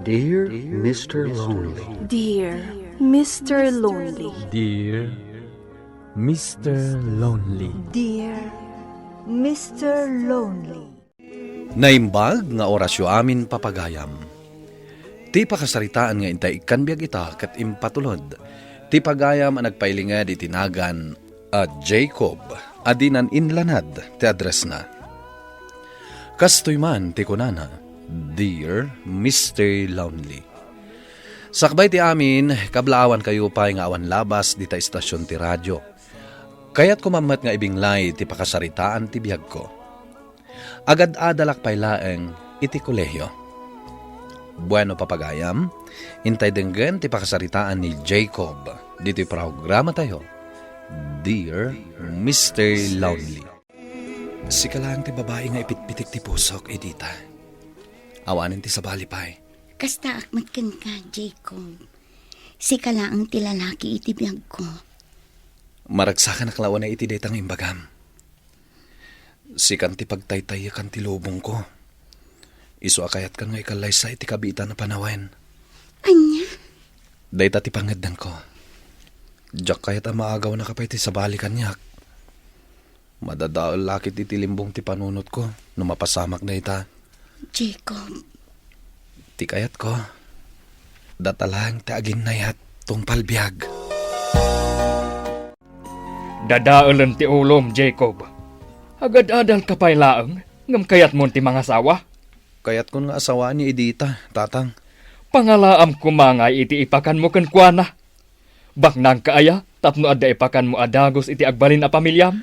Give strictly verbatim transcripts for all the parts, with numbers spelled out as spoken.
Dear Mister Lonely. Dear Mister Lonely. Dear Mister Lonely. Dear Mister Lonely. Naimbag nga orasyo amin, papagayam. Ti pakasaritaan nga intay ikkan biag ita ket impatulod ti pagayam a nagpailinged iti nagan a Jacob a dinan inlanad ti addressna. Kastoy man ti kunana, "Dear Mister Lonely." Sakbay ti amin, kablaawankayo pay nga awan labas dita estasion ti radio. Kayatko man met nga ibinglay ti pakasaritaan ti biagko. Agad-adalak pay laeng iti kolehio. Bueno, papagayam, intay denggen ti pakasaritaan ni Jacob ditoy programatayo, Dear Mister Lonely. Sika laeng ti babai nga ipitpitik ti pusok, Edita. Awanen ti sabali pay. Kastaak met kenka, Jacob. Sika laeng ti lalaki iti biagko. Maragsakanak la unay iti dayta nga imbagam. Sikan ti pagtaytaykan ti lubongko. Isu a kayatkan nga ikallaysa iti kabiitan a panawen. Ania? Dayta ti pangngeddengko. Diak kayat a maagawnaka pay ti sabali kaniak. Madadael la ket iti limbong ti panunotko no mapasamak dayta. Jacob. Ti kayatko, data laeng ti aginnayat tungpal biag. Dadaelen ti ulom, Jacob. Agad-adalka pay laeng, ngem kayatmon ti mangasawa? Kayatkon nga asawaan ni Edita, Tatang. Pangalaam koma ngay iti ipakanmo kenkuana. Baknangka aya tapno adda ipakanmo a dagus iti agbalin a pamiliam?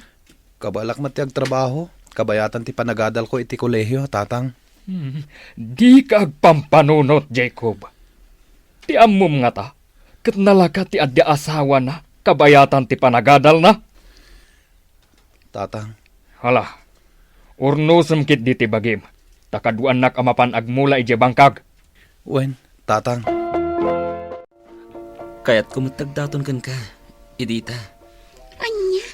Kabaelak met ti agtrabaho, kabayatan ti panagadalko iti kolehio, Tatang. Hmm, dika agpampanunot, Jacob. Ti ammom ngata, ket nalaka ti adda asawana kabayatan ti panagadalna? Tatang. Hala, urnosem ketdi ti bagim, ta kaduanak a mapan agmula idiay bangkag. Wen, Tatang. Kayatko met ti agdaton kenka, Edita. Ania?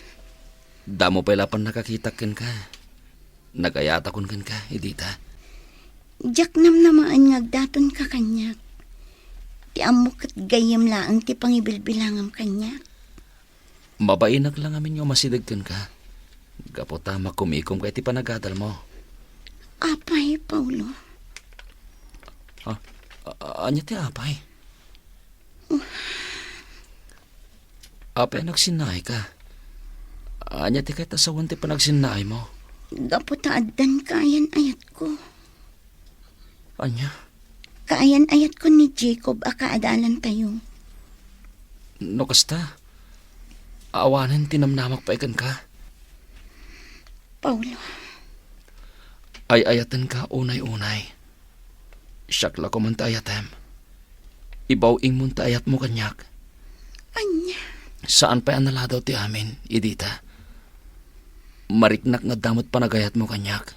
Damo pay la pannakakitak kenka. Nagayatakon kenka, Edita. Diak namnamaen nga agdatonka kaniak. Ti ammok ket gayyem laeng ti pangibilbilangam kaniak. Mabainak la ngamin nga umasideg kenka, gapu ta makumikomka iti panagadalmo. Apay, Paulo. Ah, a-, a-, ania ti apay? Apay a nagsinnaayka? Ania ti kayat a sawen ti panagsinnaaymo? Gapu ta addan kaayan-ayatko. Ania? Kaayan-ayatko ni Jacob a kaadalantayo. No kasta, awanen ti namnamak pay kenka. Paulo. Ay-ayatenka unay-unay. Siak la koman ti ayatem. Ibaw-ingmon ti ayatmo kaniak. Ania? Saan pay a naladaw ti amin, Edita. Mariknak nga adda met panagayatmo kaniak.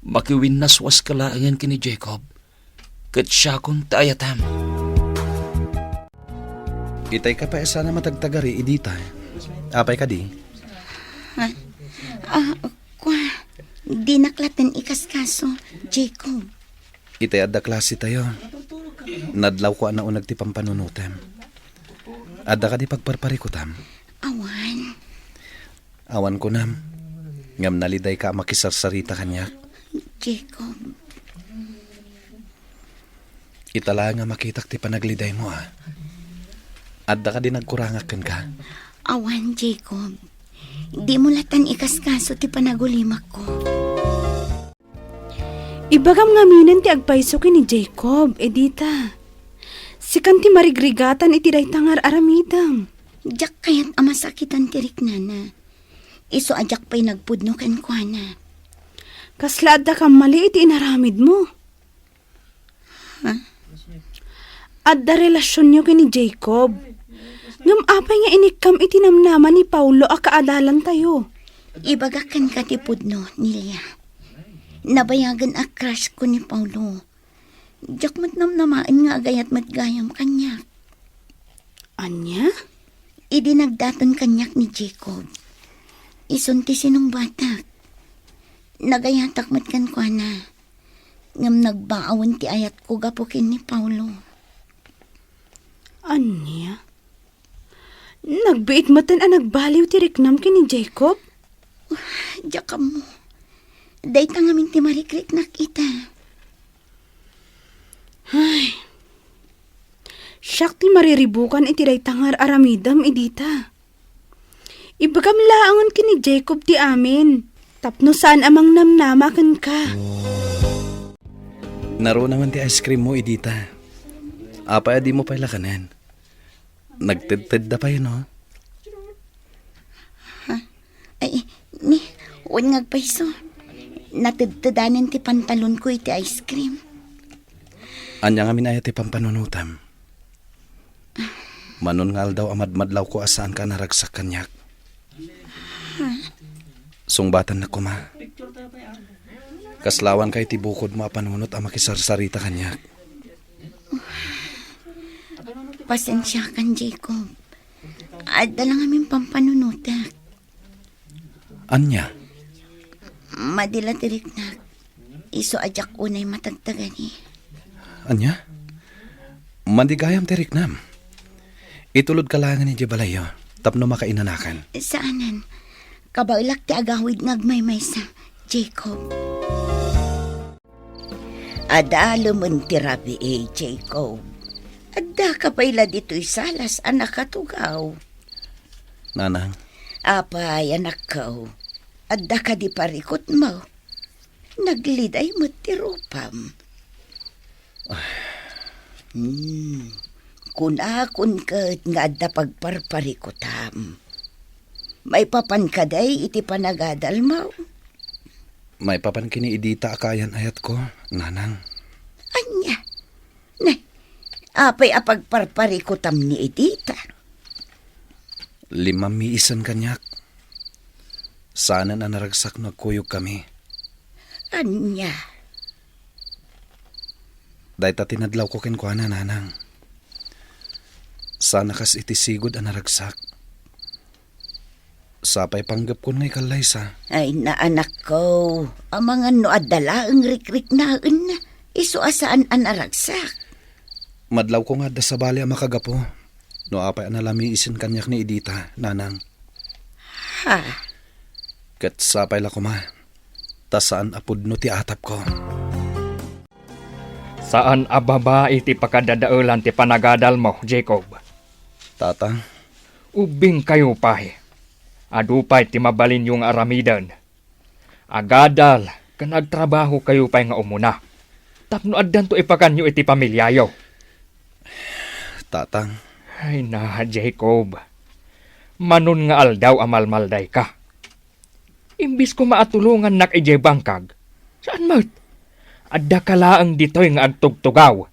Makiwinnaswaska laengen ken ni Jacob, ket siakon ti ayatem. Itay ka pay a saan a matagtagari, Edita. Apay kadi? Ha? Ah, kua, dinak latten ikaskaso, Jacob. Itay adda klasetayo. Nadlawko a nauneg ti pampanunotem. Adda kadi pagparparikutam? Awan. Awan kunam, ngem nalidayka a makisarsarita kaniak. Jacob. Ita laeng a makitak ti panaglidaymo, a. Adda kadi nagkurangak kenka? Awan, Jacob. Dimo latta ikaskaso ti panagulimakko. Ibagam ngaminen ti agpayso ken ni Jacob, Edita. Sikan ti marigrigatan iti dayta nga ar-aramidem. Diak kayat a masakitan ti riknana. Isu a diak pay nagpudno kenkuana. Kasla adda kammali iti inaramidmo. Ha? Adda relasionyo ken ni Jacob. Ngem apay nga inikkam iti namnama ni Paulo a kaadalantayo? Ibagak kenka ti pudno, Nelia. Nabayagen a crush ko ni Paulo. Diak met namnamaen nga agayat met gayam kaniak. Ania? Idi nagdaton kaniak ni Jacob, isun ti sinungbatak. Nagayatak met kenkuana. Ngem nagbaawen ti ayatko gapu ken ni Paulo. Ania? Nagbiit metten a nagbaliw ti riknam ken ni Jacob? Diak ammo. Dayta ngamin ti marikriknak ita. Ay. Siak ti mariribukan iti dayta nga ar-aramidem, Edita. Ibagam laengen ken ni Jacob ti amin, tapno saan a mangnamnama kenka. Naruna man ti ice cream mo, Edita. Apay a dimo pay lakanen? Nagtedtedda pay, no? Ha? Ay, ni, wen nga agpayso. Natedtedanen ti pantalonko iti ice cream. Ania ngamin aya ti pampanunotam? Manon nga aldaw a madmadlawko a saanka a naragsak kaniak. Sungbatannak koma. Kaslawanka iti bukodmo a panunot a makisarsarita kaniak. Pasensiakan, Jacob. Adda la ngamin pampanunotek. Ania? Madi la ti riknak. Isu a diak unay matagtagani. Ania? Madi gayam ti riknam. Itulodka laengen idiay balayyo tapno makainanakan. Saanen. Kabaelak ti agawid nga agmaymaysa, Jacob. Adalemen ti rabii, Jacob. Addaka pay la ditoy salas a nakatugaw. Nanang. Apay, anakko, adda kadi parikutmo? Nagliday met ti rupam. Hmm, kunakon ket nga adda pagparparikutam. Maipapan kadi iti panagadalmo? Maipapan ken ni Edita a kaayan-ayatko, Nanang. Ania? Nay, apay a pagparparikutam ni Edita? Limammiisen kaniak. Saanen a naragsak no agkuyogkami. Ania? Dayta ti nadlawko kenkuana, Nanang. Saan a kas iti sigud a naragsak. Sapay panggepkon nga ikallaysa. Ay, naanakko, amangan no adda laeng rikriknaenna, isu a saan a naragsak. Madlawko nga adda sabali a makagapu, no apay a nalamiisen kaniak ni Edita, Nanang. Ha? Ket sapay la koma, ta saan a pudno ti atapko. Saan a babai ti pakadadaelan ti panagadalmo, Jacob. Tata. Ubbingkayo pay. Adu pay ti mabalinyo nga aramiden. Agadal ken agtrabahokayo pay nga umuna, tapno addanto ipaganyo iti pamiliayo. Tatang. Ay na, Jacob. Manon nga aldaw a malmaldayka. Imbis koma a tulongannak idiay bangkag, saan met? Addaka laeng ditoy nga agtugtugaw.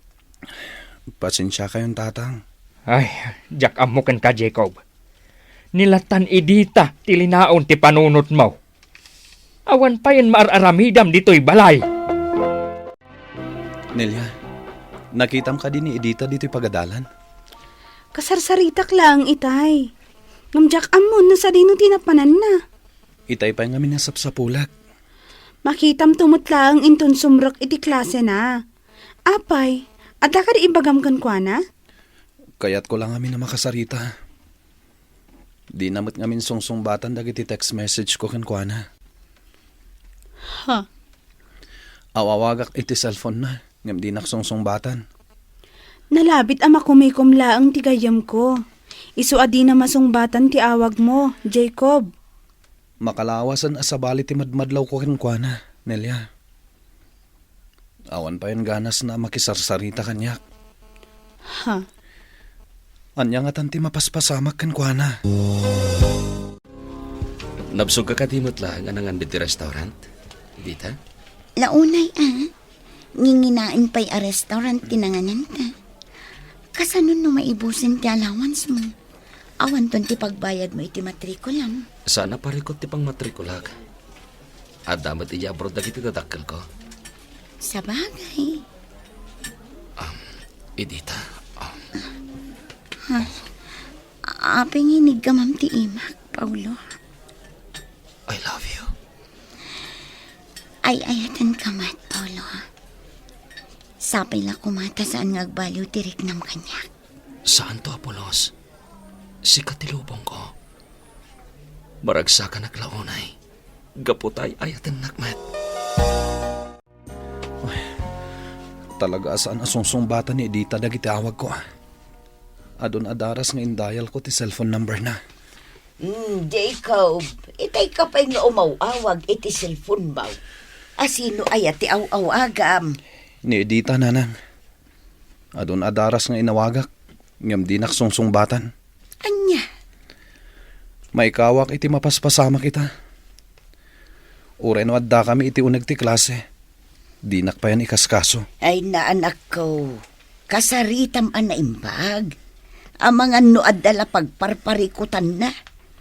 Pasensiakayon, Tatang. Ay, diak ammo kenka, Jacob. Ni latan Edita ti linaon ti panunotmo. Awan payen maar-aramidam ditoy balay. Nelia, nakitam kadi ni Edita ditoy pagadalan? Kasarsaritak laeng itay. Ngem diak ammo no sadino ti napananna. Itay pay ngamin a sapsapulak. Makitamto met laeng inton sumrek iti klasena. Apay, adda kadi ibagam kenkuana? Kayatko la ngamin a makasarita. Dina met ngamin sungsungbatan dagiti text message ko kenkuana. Ha? Awawagak iti cellphone na, ngem dinak sungsungbatan. Nalabit a makumikom laeng ti gayyemko. Isu a dina masungbatan ti awagmo, Jacob. Makalawasen a sabali ti madmadlawko kenkuana, Nelia. Awan payen ganasna a makisarsarita kaniak. Ha? Ania ngatan ti mapaspasamak kenkuana? Nabsogka kadi met laeng a nangan ditoy restaurant, Edita? Launay, a. Nginginaen pay a restaurant ti nangananta. Kasano no maibusen ti allowance mo? Awanton ti pagbayadmo iti matrikulam. Saan a parikut ti pangmatrikulak. Adda met idiay abroad dagiti dadakkelko. Sabagay. Um, Edita, um. Ha? Apay nga iniggamam ti imak, Paulo? I love you. Ay-ayatenka met, Paulo. Sapay la koma ta saan nga agbaliw ti riknam kaniak. Saanto, Apolos. Sika ti lubongko. Maragsakanak la unay. Gapu ta ay-ayatennak met. Ay, talaga a saan a sungsungbatan ni Edita dagiti awagko, ah. Adun a daras nga indayalko ti cellphone number na. Hmm, Jacob, itay ka pay nga umaw-awag iti cellphone mo. Asino aya ti aw-awagam? Ni Edita, nanang. Adun a daras nga inawagak, ngem dinak sungsungbatan. Ania? Maikawak iti mapaspasamak ita. Uray no addakami iti uneg ti klase, dinak payen ikaskaso. Ay, naanakko, kasaritam a naimbag. Amangan no adda la pagparparikutanna,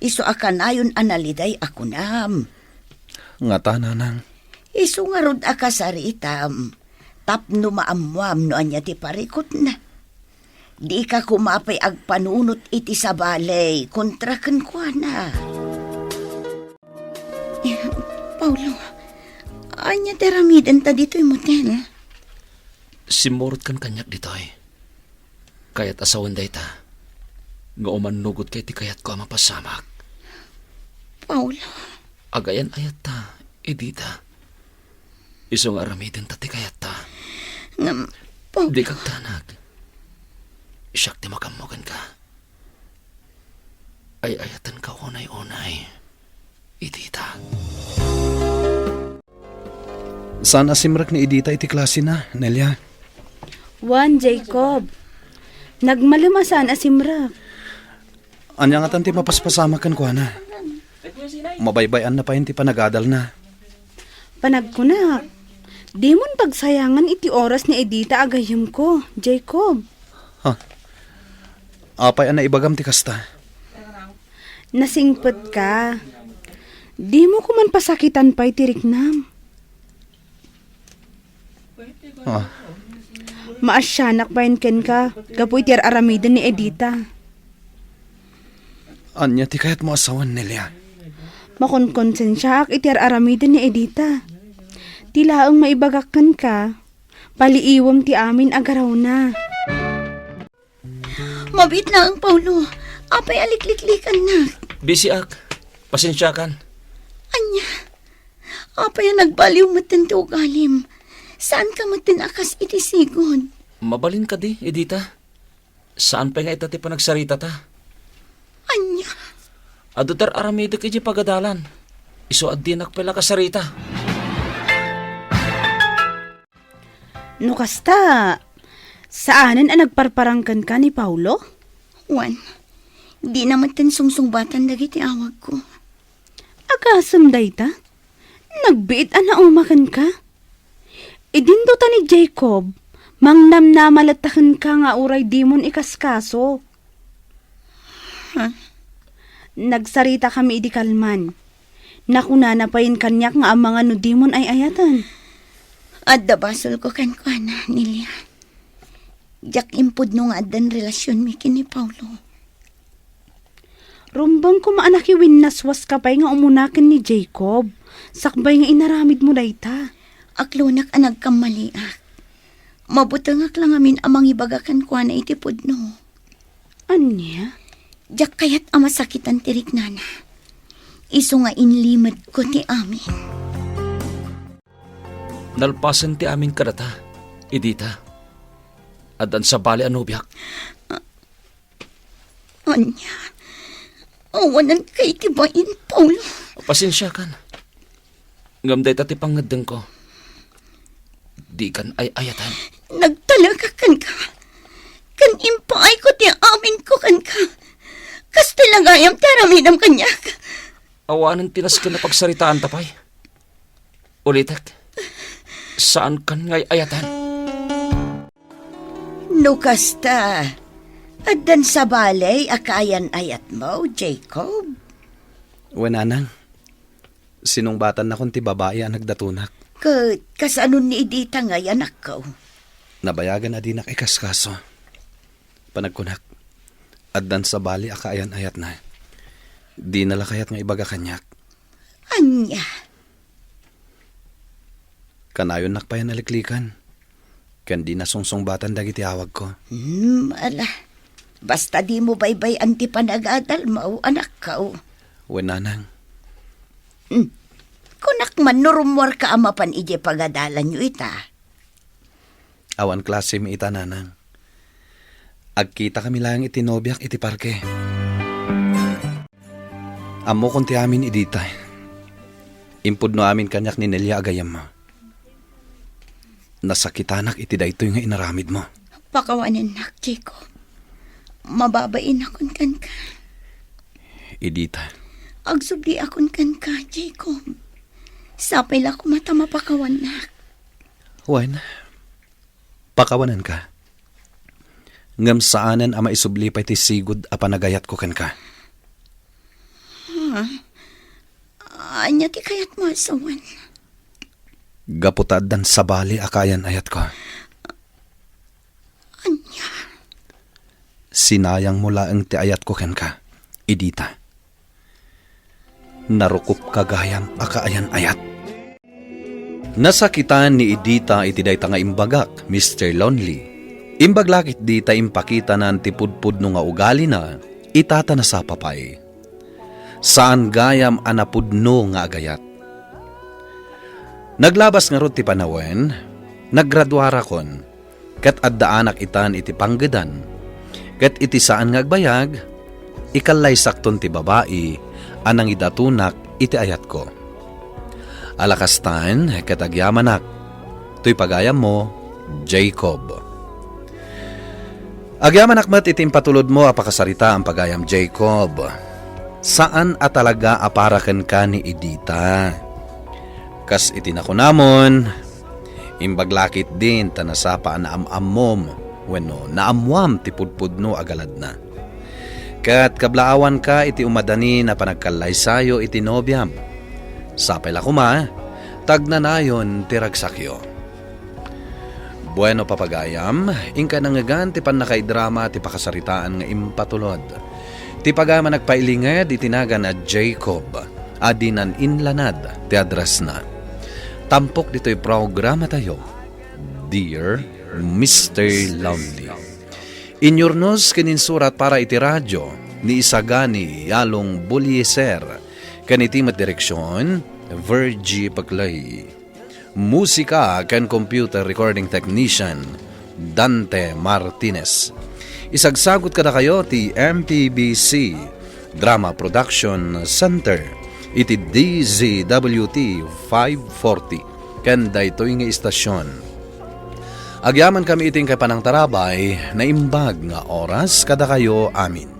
isu a kanayon a naliday a kunam. Ngata, nanang. Isu ngarud a kasaritam, tapno maammuam no ania ti parikutna. Dika koma pay agpanunot iti sabali kontra kenkuana. Eh, Paulo, ania ti aramidenta ditoy motel? Simmurotkan kaniak ditoy. Kayat a sawen dayta, nga umannugotka iti kayatko a mapasamak. Paulo. Agayan-ayatta, Edita. Isu nga aramidenta ti kayatta. Ngem, Paulo. Dika agdanag. Siak ti makaammo kenka. Ay-ayatenka unay-unay, Edita. Saan a simrek ni Edita iti klasena, Nelia? Wen, Jacob. Nagmalem a saan a simrek. Ania ngatan ti mapaspasamak kenkuana? Mabaybay-anna payen ti panagadalna. Panagkunak, dimon pagsayangan iti oras ni Edita a gayyemko, Jacob. Ha? Apay a naibagam ti kasta? Nasingpetka. Dimo koman pasakitan pay ti riknam. Ah. Maasianak payen kenka gapu iti ar-aramiden ni Edita. Ania ti kayatmo a sawen, Nelia? Makonkonsensiaak iti ar-aramiden ni Edita. Ti laeng maibagak kenka, paliiwem ti amin a garawna. Mabiit laeng, Paulo. Apay a likliklikannak? Bisiak. Pasensiakan. Ania? Apay a nagbaliw metten ti ugalim? Saanka metten a kas iti sigud. Mabalin kadi, Edita? Saan pay nga ita ti panagsaritata? Ania? Adu ti ar-aramidek idiay pagadalan. Isu a dinak pay la kasarita. No kasta, saanen a nagparparang kenka ni Paulo? Wen, dina metten sungsungbatan dagiti awagko. Agasem dayta? Nagbiit a nauma kenka? Idinto ta ni Jacob, mangnamnama latta kenka nga uray dimon ikaskaso. Huh? Nagsaritakami idi kalman. Nakunana payen kaniak nga amangan no dimon ay-ayaten. Adda basolko kenkuana, Nelia. Diak impudno nga addan relasionmi ken ni Paulo. Rumbeng koma a nakiwinnaswaska pay nga umuna ken ni Jacob, sakbay nga inaramidmo dayta. Aklonak a nagkammaliak. Mabutengak la ngamin a mangibaga kenkuana iti pudno. Ania? Diak kayat a masakitan ti riknana. Isu nga inlimedko ti amin. Nalpasen ti amin kadata, Edita. Addan sabali a nobiak. Ania? Awananka iti bain, Paul. Pasensiakan. Ngem dayta ti pangngeddengko. Dikan ay-ayaten. Nagtalekak kenka. Ken impaayko ti aminko kenka. Kasta la gayam ti aramidem kaniak. Awanen ti nasken a pagsaritaanta pay. Ulitek, saankan nga ay-ayaten. No kasta, addan sabali a kaayan-ayatmo, Jacob? Wen, nanang. Sinungbatannakon ti babai a nagdatonak. Ket kasano ni Edita ngay, anakko? Nabayagan a dinak ikaskaso. Panagkunak, addan sabali a kaayan-ayatna. Dina la kayat nga ibaga kaniak. Ania? Kanayonnak payen a liklikan. Ken di nasungsungbatan dagiti awagko. Hmm, ala. Basta dimo baybay-an ti panagadalmo, anakko. Wen, nanang. Hmm. Kunak man no rummuarka a mapan idiay pagadalanyo ita. Awan klasem ita, nanang. Agkitakami laeng iti nobiak iti parke. Ammokon ti amin, Edita. Impudno amin kaniak ni Nelia a gayyemmo. Nasakitanak iti daytoy nga inaramidmo. Pakawanennak, Jacob. Mababaitakon kenka. Edita. Agsubliakon kenka, Jacob. Sapay la koma ta mapakawannak. Wen, pakawanenka. Ngem saanen a maisubli pay ti sigud a panagayatko kenka. Ha? Ania ti kayatmo a sawen? Gapu ta addan sabali a kaayan-ayatko. Ania? Sinayangmo laeng ti ayatko kenka, Edita. Narukopka gayam a kaayan-ayat. Nasakitan ni Edita iti dayta nga imbagak, Mister Lonely. Imbag la ketdi ta impakitanan ti pudpudno nga ugalina, ita ta nasapa pay. Saan gayam a napudno nga agayat. Naglabas ngarud ti panawen, nagraduarakon, ket addaanak itan iti panggedan. Ket iti saan nga agbayag, ikallaysakton ti babai a nangidatonak iti ayatko. Ala kastan, ket agyamanak, toy pagayammo, Jacob. Agyamanak met iti impatulodmo a pakasaritaan, pagayam Jacob. Saan a talaga a para kenka ni Edita. Kas iti nakunamon, imbag la ketdin ta nasapa a naam-ammom wenno naammoam ti pudpudno a galadna. Ket kablaawanka iti umadanin a panagkallaysayo iti nobiam. Sapay la koma, ta agnanayon ti ragsakyo. Bueno, papagayam, inka nangngegan ti pannakaidrama ti pakasaritaan nga impatulod. Ti pagayam a nagpailinged iti nagan a Jacob, a dinan inlanad ti addressna. Tampok ditoy programatayo, Dear Mister Lonely. Inyurnos ken insurat para iti radio ni Isagani Yalong Bulieser, ken iti met direksion, Virgie Paclay. Musika ken computer recording technician, Dante Martinez. Isagsagut kadakayo ti M P B C Drama Production Center iti D Z W T five forty ken daytoy nga istasion. Agyamankami iti inkay panangtarabay, naimbag nga oras kadakayo amin.